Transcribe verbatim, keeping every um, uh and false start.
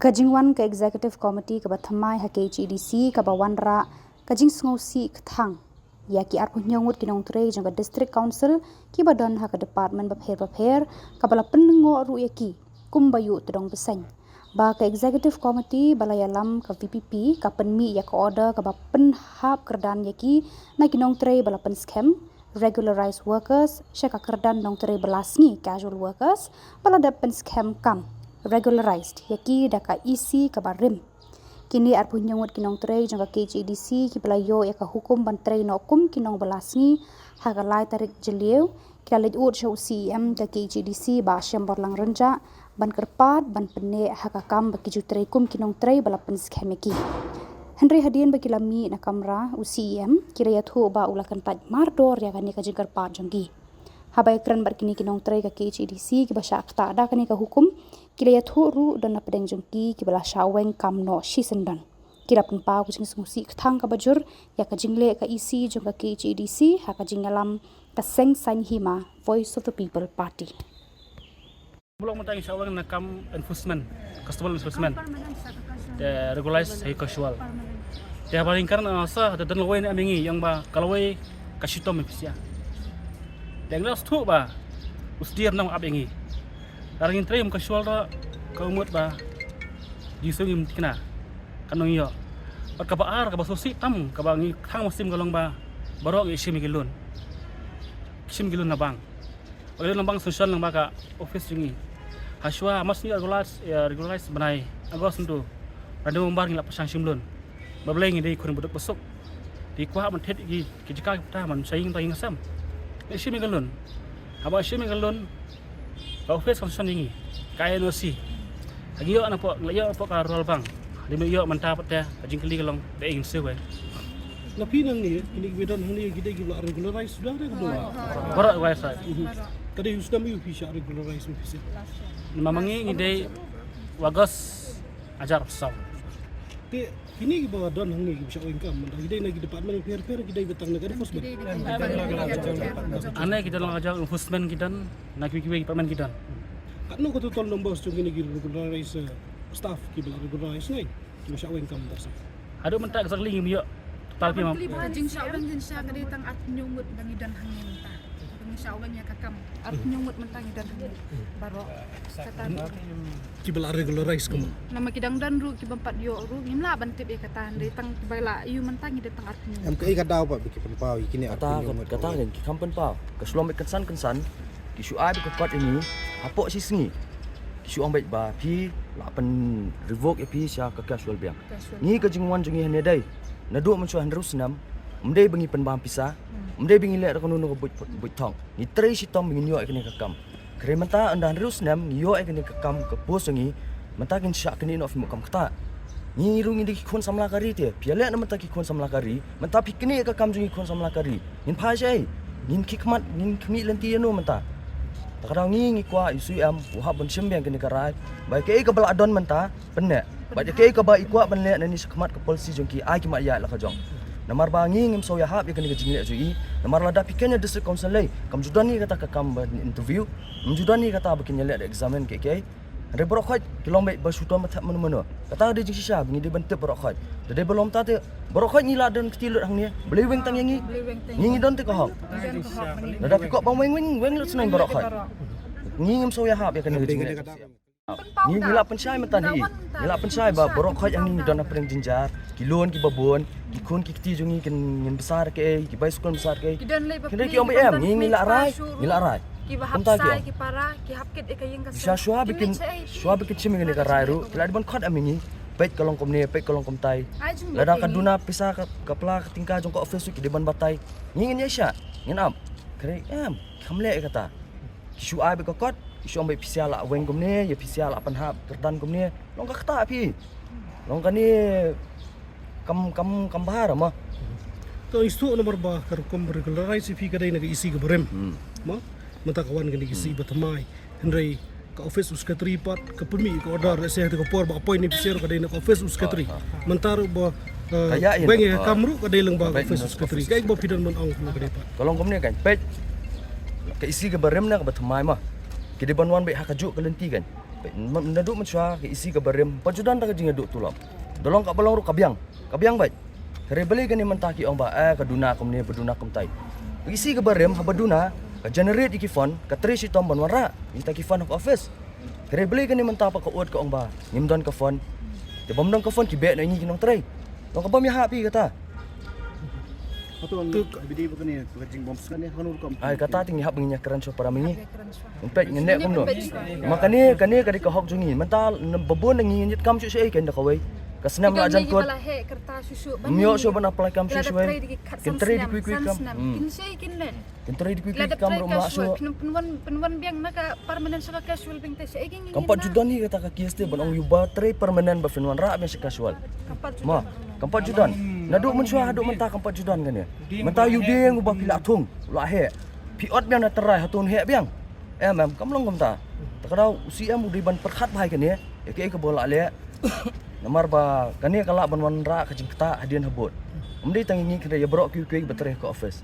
Ka jingwan ka Executive Committee kaba thymmai ha K H A D C kaba wanrah ka jingsngewsih kthang ïa ki arphew hynñiew ngut ki nongtrei jong ka District Council kiba don ha ka department bapher bapher, kaba la pynlyngngoh ruh ïa ki kumba ïoh tdong bseiñ. Ba ka Executive Committee ba la ïalam ka V P P ka pynmih ïa ka order kaba pynhap kyrdan ïa ki na ki nongtrei ba la pynskhem, regularized workers, sha ka kyrdan nongtrei ba la sngi, casual workers, ba la dep pynskhem kam, regularized, ïa ki da ka E C kaba rim. Kine arphew hynñiew ngut ki nongtrei jong ka K H A D C kiba la ïoh ïa ka hukum ban trei noh kum ki nong ba la sngi ha ka lai tarik Jylliew, ki la leit ud sha u C E M ka K H A D C Bah Shemborlang Rynjah ban kyrpad ban pynneh ha ka kam ba ki ju trei kum ki nongtrei ba la pynskhem ïa ki. Hynrei hadien ba ki la mih na kamra u C E M, ki la ïathuh ba u la kyntait mardor ïa kane ka jingkyrpad jong ki. Haba ïakren bad kine ki nongtrei ka K H A D C kiba shah ktah da kane ka hukum, ki la ïathuh ruh don na pdeng jong ki kiba la shah weng kam noh shisyndon. Ki la pynpaw ka jingsngewsih kthang kaba jur ïa ka jingleh ka E C jong ka K H A D C ha ka jingïalam ka seng saiñ hima Voice of the People Party. Mlong mynta ngi shah weng na kam enforcement, customary enforcement. Te regularize ha casual. Te haba ïing kren na sa te don lawei ne em ïa ngi, ïa ba ka lawei ka shitom ïa phi sha. Te ngi la sngewthuh ba u sdie nong ap ïa ngi. Lada ngin trei kum casual ruh ka mut ba jingsngew ngim thikna. Kan nong ïoh. Bad kaba ar, kaba sngewsih tam, kaba ngi kthang mynsiem ka long ba baroh ngi shim ïa ki loan. Shim ïa ki loan na bank. Ba ki loan na bank sanction lyngba ka office jong ngi. Hashwa mar shu regularize, eh, regularize bnai August ntu. Lada November ngi la pyrshang shim loan. Ba balei ngi dei khun baduk basuk. Te kwah ban thied ki, ki jaka ki pyrta ban shai ïing ta ïing sem. Ngi shim ïa ka loan. Haba shim ïa ka loan, ka office ka sanction ïa ngi. Ka N O C. Ngi ïoh napoh, ngi ïoh napoh ka rural bank. Dei ngi ïoh mynta pat te, ka jingkylli ka long, dei ngin siew wei. Na phi nangne, kine kiba don hangne ki dei kiba la regularize suda re kaba? Baroh regularize. Mhm. Ka dei u snem aïu phi shah regularize ma phi siew? Namar ma ngi ngi dei August hajar arphew saw. Te kine kiba don hangne kiba shah weng kam, mynta ki dei na ki department pher pher, ki dei ba tang na ka enforcement? Hangne ki don la ka jong enforcement ki don, na kiwei kiwei department ki don. Katno ka total numbers jong kine ki regularize, eh, staff kiba la regularize ngai? Kiba shah weng kam mynta sa. Haduh mynta exactly ngim ïoh total phi ma. Ka jingshah weng jingshah ka dei tang arphew hynñiew ngut ba ngi don hangne mynta. Ba ngi shah weng ïa ka kam. Arphew hynñiew ngut mynta ngi don hangne. Baroh. Kata kiba la regularize kumno? Namar ki dang don ruh kiba pat ïoh ruh ngim lah ban tip ïa kata, hynrei tang kiba la ïoh mynta ngi don tang arphew hynñiew ngut. Em kaei ka daw pat ba ki pynpaw ïa kine arphew hynñiew ngut? Kata, kata kan ki kham pynpaw. Ka shlom bad kynsan kynsan ki shu ai bad ka kot ïa ngi hapoh shi sngi. Ki shu ong bad ba phi la pyn revoke ïa phi sha ka casual biang. Ngi ka jingwan jong ngi hangne dei naduh mynshuwa hynriew snem, ym dei ba ngi pynbam pisa, ym dei ba ngi leh da kano kano ka buit, buit thong. Ngi trei shitom ba ngin ïoh ïa kane ka kam. Hynrei mynta ynda hynriew snem ngi ïoh ïa kane ka kam ka post jong ngi, mynta kin shah kane noh phi mut kam kata. Ngi ruh ngi dei ki khun samla ka ri te, phi ïaleh na mynta ki khun samla ka ri, mynta phi knieh ïa ka kam jong ngi khun samla ka ri. Ngin phai shaei? Ngin khie khmat, ngin khmih lynti ïano mynta? Ta ka daw ngi ngi kwah u C E M u hap ban shim biang kane ka rai. Ba kaei kaba la don mynta pynneh. Bad kaei kaba i kwah ban leh nangne shakhmat ka policy jong ki ai ki mat ïa la ka jong. Namar ba ngi ngim sngewïahap ïa kane ka jingleh jong i. Namar lada phi khein ïa district council lei, kam ju don ïa kata ka kam ban interview. Kam ju don ïa kata ba kin ïaleh da examine kaei kaei. Hynrei baroh khoit ki long beit ba shu don ba thep mano mano. Kata ka dei jingshisha ba ngi dei ban tip baroh khoit. Da dei ba long ta te baroh khoit ngi la don kti lut hangne. Balei weng tang ïa ngi? Ngi ngi don te ka hok. Lada phi kwah ban weng weng weng lut sngewbha baroh khoit. Ngi ngim sngewïahap ïa kane ka jingleh. Ngi ngi la pynshai mynta hi. Ngi la pynshai ba baroh khoit hangne ngi don hapdeng jynjar. Ki loan kiba bun, ki khun ki kti jong ngi kin ngin bsa da kaei, ki bai skul bsa da kaei. Hynrei ki ong ba em, ngi ngi la rai, ngi la rai. Kumta ki ong. Ki sha shuwa ba kin, shuwa ba kin shim ïa kane ka rai ruh, ki la dei ban khot em ïa ngi. Peit ka long kumne, peit ka long kumtai. Lada ka duna pisa ka, ka pla ka tyngka jong ka office ruh ki dei ban batai. Ngi ngin ïaishah, ngin ap. Hynrei em, kham leh ïa kata. Ki shu ai beit ka kot, ki shu ong beit phi sha la weng kumne, ïa phi sha la pynhap kyrdan kumne. Long ka kata phi. Long kane kam, kam, kam bha mo. To, ngi sngewthuh namar ba ka rukom regularize phi ka dei na ka E C kaba rim. Hmm. Mo? Mynta ka wan kane ka E C ba thymmai. Hynrei ka office u secretary pat ka pynmih ka order, lehse ha ka por ba appoint ne phi sha ruh ka dei na ka office u secretary. Mynta ruh ba, eh, weng ïa ka kam ruh ka dei lyngba ka office u secretary. Kaei ba phi don ban ong kumno ka dei pat? Ka long kumne kan, peit. Ka E C kaba rim ne kaba thymmai mo. Ki dei ban wan beit ha kajuh ka lynti kan. Naduh mynshuwa ka isi ka barim, ba ju don da ka jingïaduh tulop. Da long kaba long ruh ka biang, ka biang beit. Hynrei balei kane mynta ki ong ba, eh, ka duna kumne, ba duna kumtai. Ka isi ka barim, haba duna, ka generate ïa ki fund, ka trei shitom ban wanrah ïa kita ki fund ha ka office. Hynrei balei kane mynta pat ka ud ka ong ba ngim don ka fund. Te bym don ka fund ki beh na ngi ki nongtrei. Long ka bym ïahap ïa kata. Hato ang bidi ba kane ka jingbym skhem ne hanu rukom. Ai, kata te ngi hap ngin ïakren shuwa para ma ngi. Ngin peit ngin leh kumno. Ma kane, kane ka dei ka hok jong ngi. Mynta ba bun na ngi ngin ïit kam shuh shuh, eh, ken da kawei. Ka snem la jan kut. Ym ïoh shuh ban apply kam shuh shuh. Kin trei da ki kwei kwei kam. Hmm. Kin trei da ki kwei kwei kam ruh ym lah shuh. Pynwan, pynwan biang na ka permanent sha ka casual biang te sha ei. Kam pat ju don hi kata ka case te ban ong ïa uba trei permanent ba phin wanrah biang sha casual. Ma, kam pat ju don. Naduh mynshuwa haduh mynta kam pat ju don kane. Mynta ïa u dieng uba phi la thung, u la heh. Phi ot biang na trai, hato un heh biang? Em, em, kam long kumta. Te ka daw u C M u dei ban pyrkhat bha ïa kane, ïa kaei kaba u la leh. Namar ba kane ka lah ban wanrah ka jingktah hadien habud. Ym dei tang ïa ngi, ka dei ïa baroh kiwei kiwei ba trei ha ka office.